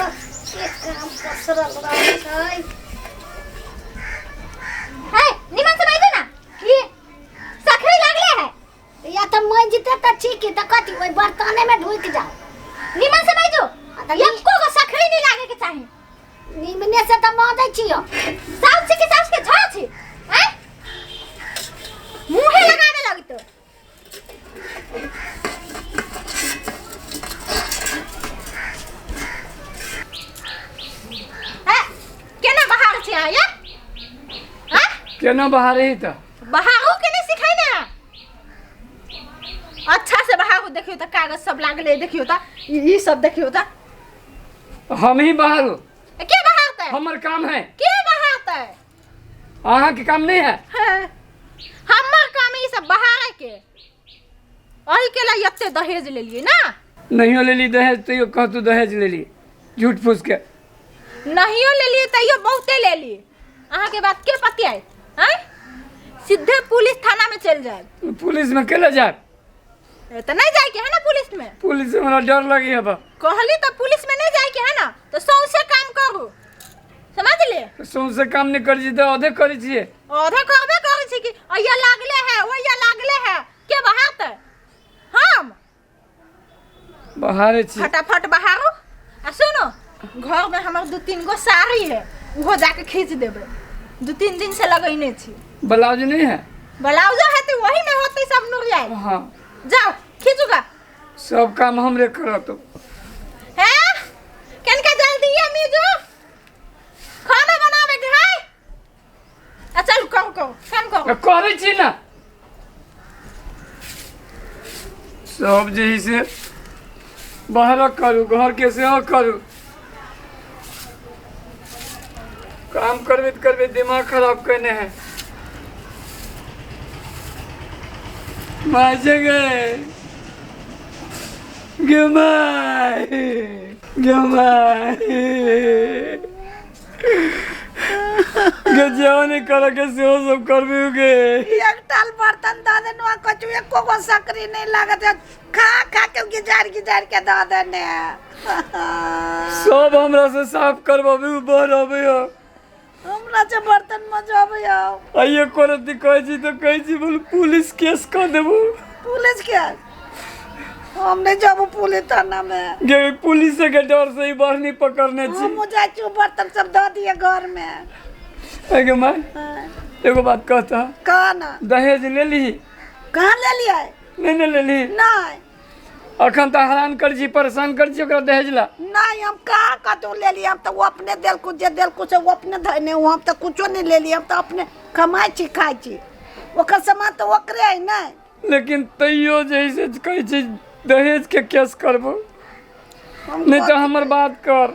कते काम पसरल रहै छै। है निमन से बैठो ना, ये सखरी लागले है। या तऽ मरि जेतै तऽ ठीक है, तऽ कथी ओहि बर्तने में ढुकि जाओ। निमन से बैठो, आ तऽ एको गो सखरी नहीं लागे के चाही। निमने से तऽ मदै छियो। साउस छी कि साउस के झा छी हैं, मुंहे लगावे लगतो। हैं, केना बहार छी अहाँ ये? हैं? केना बाहर ही तऽ बहारू के नहीं सिखाई ना अच्छा से बहारू। देखियो तऽ कागज सब लागले, देखियो तऽ ई सब, देखियो तऽ। हम ही बाहर हूँ। के बहारतै? हमर काम है। के बहारतै? अहाँ के काम नहीं है? हाँ, हमर काम ई सब बहारे के। अही के लिए एते दहेज लेलिए ना? नहियो लेली दहेज तैयो कहतू दहेज लेली, झूठ फूस के। नहियो लेलिए तैयो बहुते लेली। अहाँ के बात के पतियाए हैं? सीधे पुलिस थाना में चल जाए। पुलिस में केला जाए? तो नहीं जाए के है ना पुलिस में? पुलिस से हमरा डर लगी है बा। कहली तो पुलिस में नहीं जाए के है ना, तो सौंसे काम करू, समझ ले। सौंसे काम नहीं करी छी तऽ आधे करै छियै। आधे करबे करै छी कि अइया लागले है, ओइया लागले है, के बहारतै? हम बहारे छी। फटाफट बहारू। आ सुनो, घर में हमर दू तीन गो साड़ी है, उहो जाके खींच देबै। 2-3 दिन से लगैने छी। ब्लाउज नहीं है? ब्लाउजो हेतै, वही में होतै सब नुरियाइ। हाँ। जाओ खींचूगा। सब काम हमरे करत। है कनका जल्दी ये मीजू, खाना बनावे के है। आ चल करू करू काम करू। करै छी ना सब जे है से बाहरक करू, घर के सेहो करू। काम करबैत करबैत दिमाग खराब केने है। माय गे, गे my, गे my गे, जेहो नहीं करे के सेहो सब करबी गे। एक टाल बर्तन दऽ देनु आ कछु एको गो सकरी नहीं लागत है। खा खा के गिजार गिजार के दऽ देने। सब हमरा से साफ करबी, बहरबी। हमरा से बर्तन मजाबै आओ। आइए करती कहै छी तऽ कहै छी बोल पुलिस केस कऽ देबू। पुलिस के हम नहीं जाबू पुलिस थाना में। गे पुलिस के डर से ही बढ़नी पकड़ने छी। हम जाइ छी, बर्तन सब दऽ दिए घर में। एगो माय। हाँ। एगो बात कहता। कहा ना। दहेज ले ली? कहाँ ले लिया? नहीं नहीं ले ली? नहीं। अखन तऽ हैरान कर छी, परेशान कर छी ओकरा दहेज ला। नहीं, हम कहाँ कतहु ले लिया। हम तो वो अपने देलकू, जे देलकू से वो अपने धैने हूँ। हम तो कुछो नहीं ले लिया। हम तो अपने कमाइ छी खाइ छी, ओकर सामान तो ओकरे है नहीं। लेकिन तैयो जे है से कहै छी दहेज के केस करबो। हम नहीं तऽ हमर बात कर।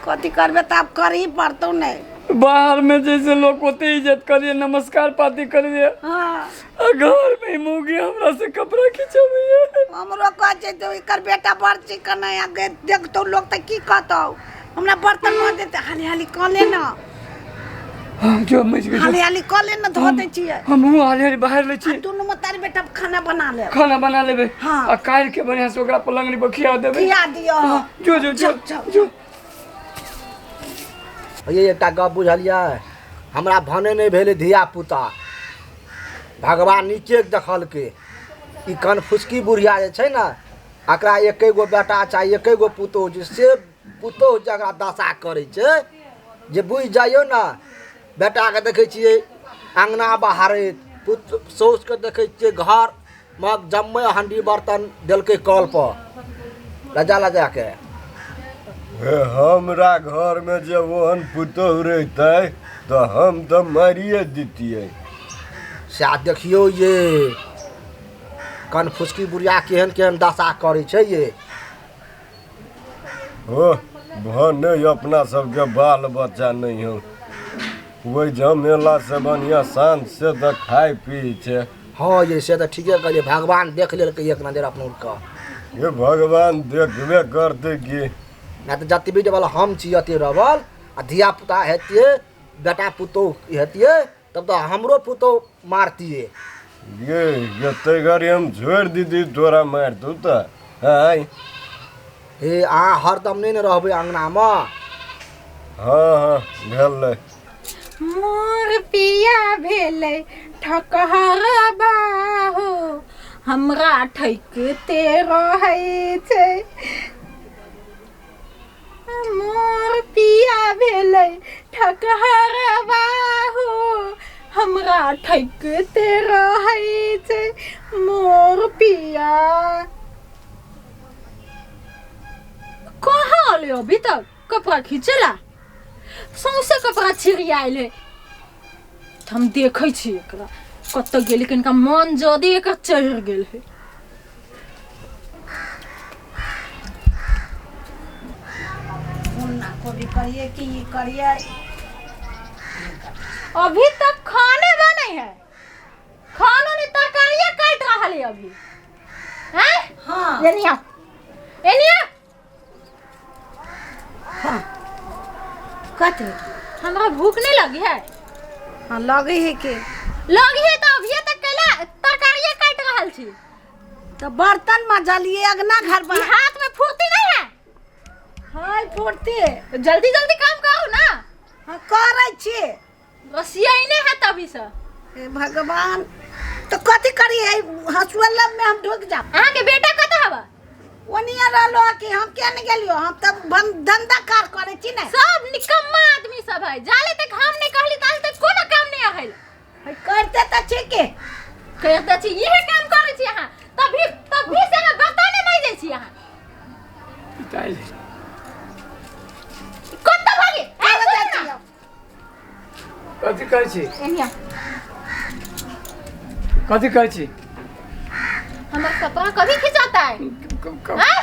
कथी करबे तऽ आब करही पड़तौ नहीं। बाहर में जैसे लोग ओते इज्जत करिए, नमस्कार पाती करिए। हाँ। आ घर में मौगी हमरा से कपड़ा खिंचबैए। हमरो कहै छै तो एकर बेटा बड़ चिकन है, आ गे देखतौ लोग तऽ की कहतौ। हमरा बर्तन मऽ देते, हाली हाली कऽ ले ना। हाँ, जो मच गई। हाली हाली कऽ ले ना, धो दै छियै। हमहूँ हाली हाली बाहर लै छी। दुनू में तारी बेटा खाना बना ले। खाना बना लेबै। हाँ। आ काल्हि के बढ़िया से ओकरा पलंगनी पर खिया देबै। खिया दियौ। हाँ, जो जो जो। जाउ, जाउ। जो। ये एकटा गप बुझलियै, हमरा भने नहि भेलै धियापुता, भगवान नीके देखलकै। ई कनफुसकी बुढ़िया जे छै ने, एकरा एके गो बेटा छै, एके गो पुतोहु छै, से पुतोहु जकरा दशा करै छै जे बुझि जाइयौ ने। बेटाके देखै छियै अङ्गना बहारैत, पुत साउसके देखै छियै घरमे जम्मे हण्डी बर्तन देलकै कलपर लजा लजा के। हे, हमरा घरमे जे ओहन पुतोहु रहितै तऽ हम तऽ मारिए दितियै। सएह देखियौ ये कनफुसकी बुढ़िया केहन केहन दशा करै छै ये। ओ भने अपना सबके बाल बच्चा नहि हौ, ओहि झमेलासँ बढ़िआँ शान्त से तऽ खाइ पी छै। हँ ये, से तऽ ठीके कहलियै, भगवान देख लेलकै एक नजर अपनो के। हे भगवान देखबे करतै की। नहि तऽ जतबी डबल हम छी अते रबल आ धियापुता हेतियै, बेटा पुतोहु हेतियै, तब तऽ हमरो पुतोहु मारतियै। गे जते घड़ी हम छोड़ि दीदी तोरा मारतौ तऽ आँय। हे अहाँ हरदम नहि ने रहबै अङ्गनामे। हँ हँ भेलै। मोर पिया भेलै ठकहरबा हो, हमरा ठकिते रहै छै। मोर पिया भेलै ठकहरबा हो, हमरा ठकिते रहै छै मोर पिया। कहाँ अलै अभी तक कपड़ा खींचेला? सौंसे कपड़ा छिड़ियायल है। तऽ हम देखै छी एकरा कतऽ गेलै, कनिका मन जदे एकर चढ़ि गेल है। ना कोबी करिए कि ई करिए। अभी तक खाने बने है, खानो नहीं, तरकारिये काट रहल है अभी। हैं? हाँ। एनी आओ, एनी आओ। हाँ कथी? हमरा भूख नहीं लगी है। हाँ लगे है के लगी है तो अभी तक कैला तरकारिये काट रहल छी? तो बर्तन मजलिए अगना घर ई पर। हाथ में फुर्ती नहीं है? हाँ फुर्ती। जल्दी जल्दी काम करू ना। हाँ करै छी। रसिया ही नहीं है तभी से। हे भगवान, तो कथी करी है? हंसुआ लब में हम ढुक जा। अहाँ के बेटा कतऽ हवा? ओनिया रहलो कि हम क्या नहीं गेलियो, हम तब धंधा कार करे छी ने। सब निकम्मा आदमी सब है, जाले तक हम नहीं कहली ताले तक कोनो काम नहीं आयल। है, करते तऽ छी के करते छी, इहे काम करै छी अहाँ। तभी तभी से अहाँ बर्तने मांजै छी अहाँ। पिताजी। कतऽ भागी? ए, चलो सुनू जाइ ना। छी हम। कथी कहै छी? एनी आ। कथी कहै छी? हमर कपड़ा कभी खिंचाता है? हैं?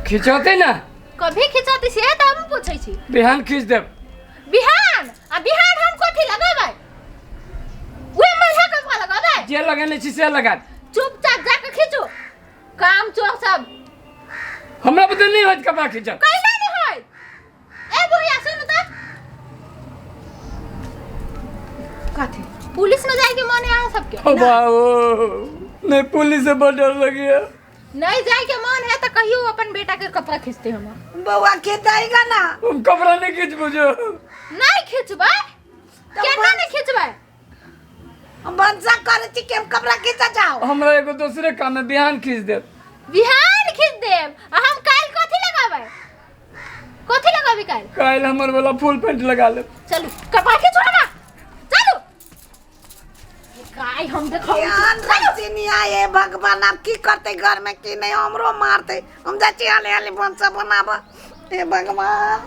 खिंचौतै ना। कभी खिंचाती से तऽ हम पूछै छी। बिहान खींच देब। बिहान? आ बिहान हम कथी लगेबै? उहे मल्हा कपड़ा लगेबै? जे लगेने छी से लगा। चुपचाप जाके खींचू। काम चोर सब। हमरा बते नहीं होत कपड़ा खींचल। कैला नहीं होत? ए बुढ़िया सुनू तऽ। कथी? पुलिस में जाए के मन है अहाँ सबके? ओ बाबू नहीं, पुलिस से बड़ डर लगिया। नहीं जाए के मन है तो कहियो अपन बेटा के कपड़ा खींचते हम। बौआ खींचेगा ना। हम कपड़ा नहीं खींच बुझो। नहीं खींचबै? केना नहीं खींचबै? हम भनसा करे छी कि हम कपड़ा खींचा जाओ। हमरा एगो दूसरे काम है, बिहान खींच देब। बिहान खींच देब आ हम काल्हि कथी लगाबै? कथी लगाबै काल्हि? काल्हि हमर वाला फुल पैंट लगा लेब। चलू कपड़ा खींचू ना, चलू। काय हम देखो केहन रसिनिया, हे भगवान, आब की करते घर में की नहीं, हमरो मारते। हम जाइ छी हाले हाले भनसा बनाबऽ। हे भगवान।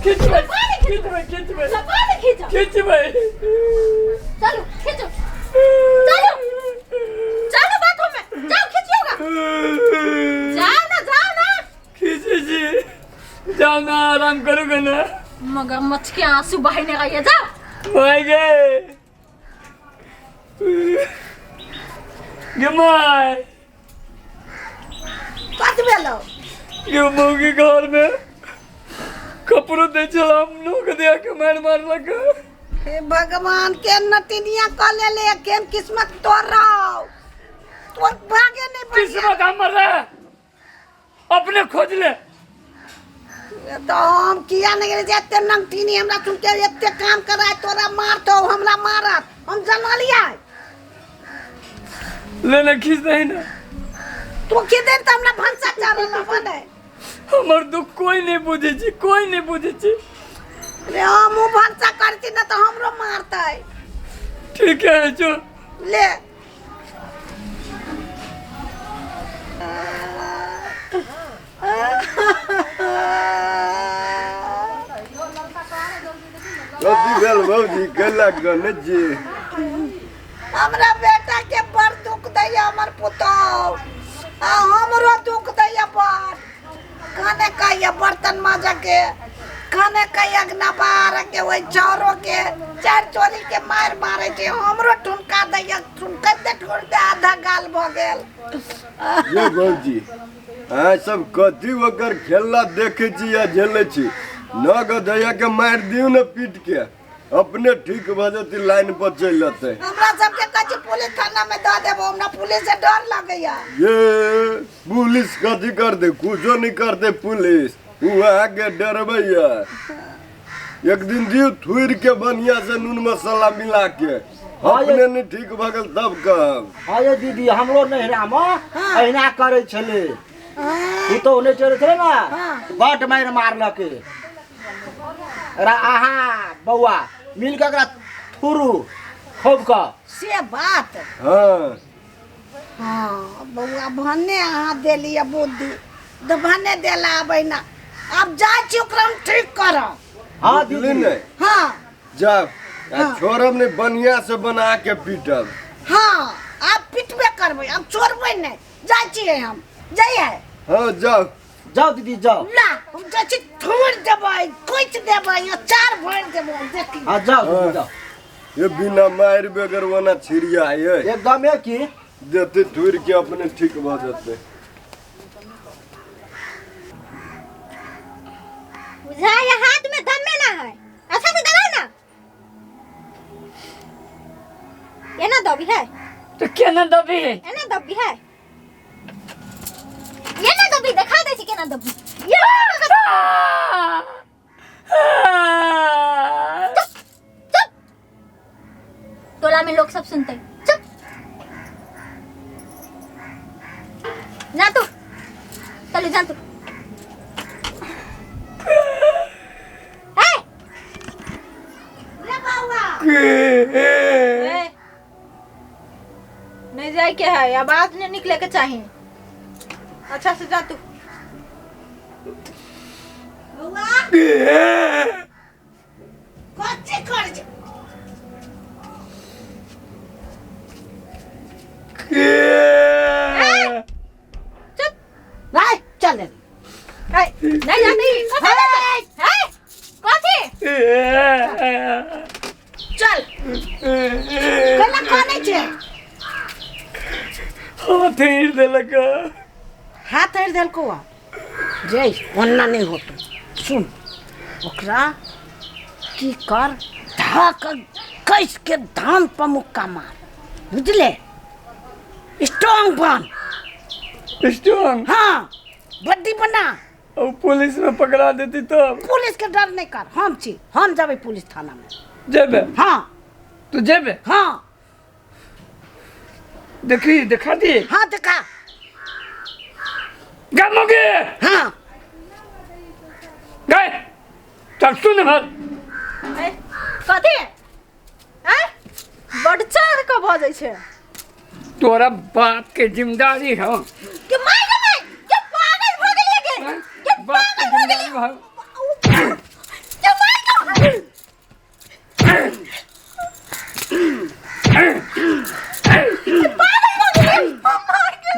खींचबै खींचबै खींचबै खींचबै। चलू खींचू, चलू चलू बाथरूम में जाओ, खींचियोगा। जाओ ना, जाओ ना। खींचे छी, जाओ ना, आराम करूँगा ना। मगरमच्छ के आंसू बहने रहिए, जाओ। भाई गए गे my. कथी भेलौ? गे मौगी घर में कपड़ो दे चला, हम लोग दिया के मार मारलक। हे भगवान, के नटिनिया क लेले, केन किस्मत तोर रहो, तोर भागे नहीं बढ़िया। किस्मत हमर रहे, अपने खोज ले। तो हम किया नहीं गेलियै जे एते नंगटिनी हमरा सुन के एते काम कराय तोरा मारतौ, हमरा मारत, हम जनलियै। ले ले खींच दही ना। तू खींच तऽ हमरा भनसा चढ़ल बने। हमर दुख कोई नहीं बुझे छी, कोई नहीं बुझे छी। रे हमहूँ भनसा करै छी ना तऽ हमरो मारतै। ठीक है जो। ले कथी भेल भौजी, कैला कनै छी? हमरा बेटा के बड़ दुख दैया हमर पुतहु, आ हमरो दुख दैया बड़। खाने कहैया बर्तन माजऽ के, खाने कहैया अगना बाहर के, ओहि छौरो के चारि चोरी के मारि मारै छै, हमरो ठुनका दैया, ठुनकैते ठुनकैते आधा गाल भऽ गेल। ये भौजी, अहाँ सब कथी ओकर खेलला देखै छी आ झेलै छी? न गधैया के मारि दियौ ने पीट के, अपने ठीक भऽ जेतै, लाइन पर चलि एतै। हमरा सबके कहै छै पुलिस थाना में दऽ देबो, हमरा पुलिस से डर लगैया। ये पुलिस कथी कर दे, कुछो नहीं कर दे पुलिस, उ अहाँके डरबैया। एक दिन दियौ थुरि के बढ़िया से नून मसाला मिला के, अपने नहीं ठीक भऽ गेल तब कहब। हाँ ये दीदी, हमरो नैहरामे अहिना करै छलै। पुतोहु नहि चढ़ै छलै ने, बड्ड मारि मारलकै। अहाँ बौआ मिल कऽ एकरा थुरू खूब कऽ। से बात। हाँ। हाँ बौआ, भने अहाँ देलियै बुद्धि, तऽ भने देला आबै ना। आब जाइ छी ओकरा हम ठीक करब। हाँ बुझली दीदी। ने? हाँ। जाब आ छोड़ब नहीं, बढ़िया से बना के पीटब। हाँ आब पिटबे करबै, आब छोड़बै नहि। जाइ छियै हम, जाइए। हाँ जाओ। जाओ दीदी जाओ। ना हम जाइ छी, थोड़ देबै, कोचि देबै, अचार भरि देबै, देखी। हाँ जाओ दीदी जाओ। ये बिना मारि बगैर ओना छिड़िया ये एकदमे की देते थुर के अपने ठीक भऽ जेतै। बुझाय हाथ में दमे ना है, अच्छा से दबाओ ना। एना दबी है तो केना दबी है? एना दबी है, एना दबी, देखा दे छी केना दबी। ये चुप, टोला में लोग सब सुनते। चुप जा तू, चल जा तू। ए ले बौआ। ए, नहीं जाए के है, आवाज नहीं निकले के चाहिए। अच्छा से जा तू। बौआ कथी कर छै? चुप। नहीं चल ले। ए, नहीं जाती। कथी है? कथी? चल केना कानै छै? हाथ हिर देलक। हाथ हेर देलको आ जे ओन्ना नहीं होतो। सुन ओकरा की कर, धक कस के धान पर मुक्का मार, बुझले? स्ट्रॉन्ग बन। स्ट्रॉन्ग? हाँ बड्डी बना। और पुलिस में पकड़ा देती तब? पुलिस के डर नहीं कर, हम छी, हम जाबे पुलिस थाना में। जेबे? हाँ। तू जेबे? हाँ। देखी देखा दी? हाँ देखा। गमोगे? हाँ। गए चल सुन भर। कथी हैं? बड़ चार क भऽ जाइ छै। तोरा बाप के जिम्मेदारी हो। के मार के मार, के पागल भऽ गेलियै के? के बाप के पागल भऽ जिम्मेदारी गेलियै? हो। के मार के मार। पागल भऽ गेलियै, मार के।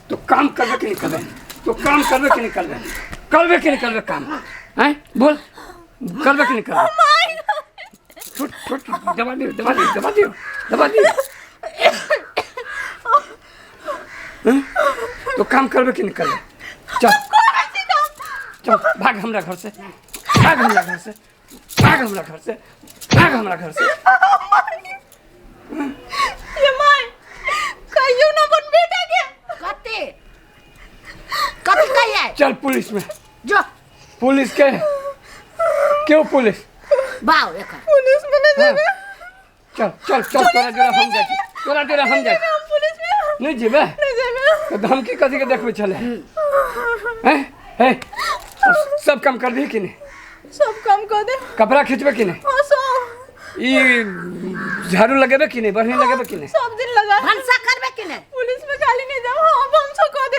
तो काम करबे कि नहीं करबे? तो काम करबे कि नहीं करबे? करबे कि नहीं करबे काम? हैं बोल, करबे कि नहीं करबे? छुट छुट, दबा दियो दबा दियो दबा दियो दबा दियो। हैं? तो काम करबे कि नहीं करबे? चल चल भाग हमरा घर से, भाग हमरा घर से, भाग हमरा घर से, भाग हमरा घर से। ये my कहियो ना अपन बेटा के। कथी कथी कहिए? चल पुलिस में जो। पुलिस के क्यों पुलिस? बाव एकर पुलिस में नहीं जेबे। चल चल चल, तोरा जोरा हम जाइ छी, तोरा जोरा हम जाइ छी। हम पुलिस में नहीं जेबे? नहीं जेबे। तो धमकी कथी के देखबै छले? हैं हैं सब काम कर दी कि नहीं? सब काम कर दे। कपड़ा खींचबे कि नहीं? हाँ सब। ई झाड़ू लगेबे कि नहीं? बढ़नी लगेबे कि नहीं? सब दिन लगा। भनसा करबे कि नहीं? पुलिस में खाली नहीं जाओ, हाँ भनसा कर दे।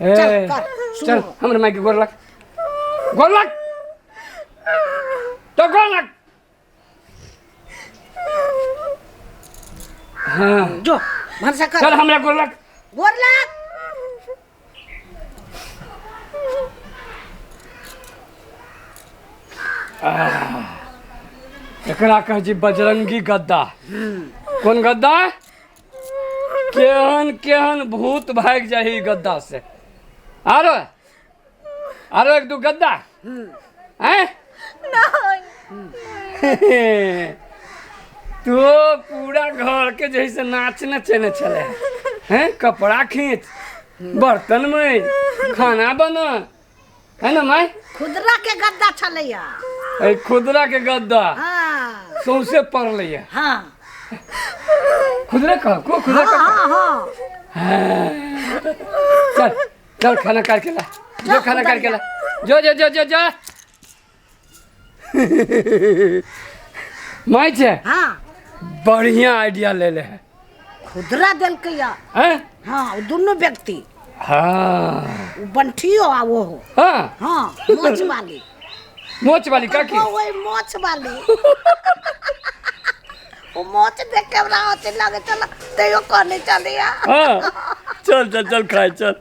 ए, चल कर, चल हमरे माई के गोर लग, गोर लग तो गोर लग। हाँ जो भनसा कर। चल हमरा गोर लग, गोर लग। एकरा कह छी बजरंगी गद्दा। कौन गद्दा? केहन केहन भूत भागि जाही ई गद्दा से। आरो आरो एक दू गद्दा हैं? नहीं। तो पूरा घर के जैसे नाच नचेने छले हैं, कपड़ा खींच, बर्तन में, खाना बना, है ना माय? खुदरा के गद्दा छलैया। ए खुदरा के गद्दा। हाँ। सौंसे पड़लैया। हाँ। खुदरा कह को खुदरा कह। हाँ हाँ। चल चल खाना काट के ला, जो खाना काट के ला, जो जो जो जो जो। माय छे। हाँ। बढ़िया आइडिया ले ले है। खुदरा देलकैया। हैं? हाँ, वो दोनों व्यक्ति। हाँ। वो बंठियो आ वो हो। हाँ। हाँ, मोच वाली। मोच वाली काकी? वो वही मोच वाली। वो मोच देख के हमरा हंसी लगे चला, तैयो कहने चलिया। हाँ। चल चल चल खाए चल।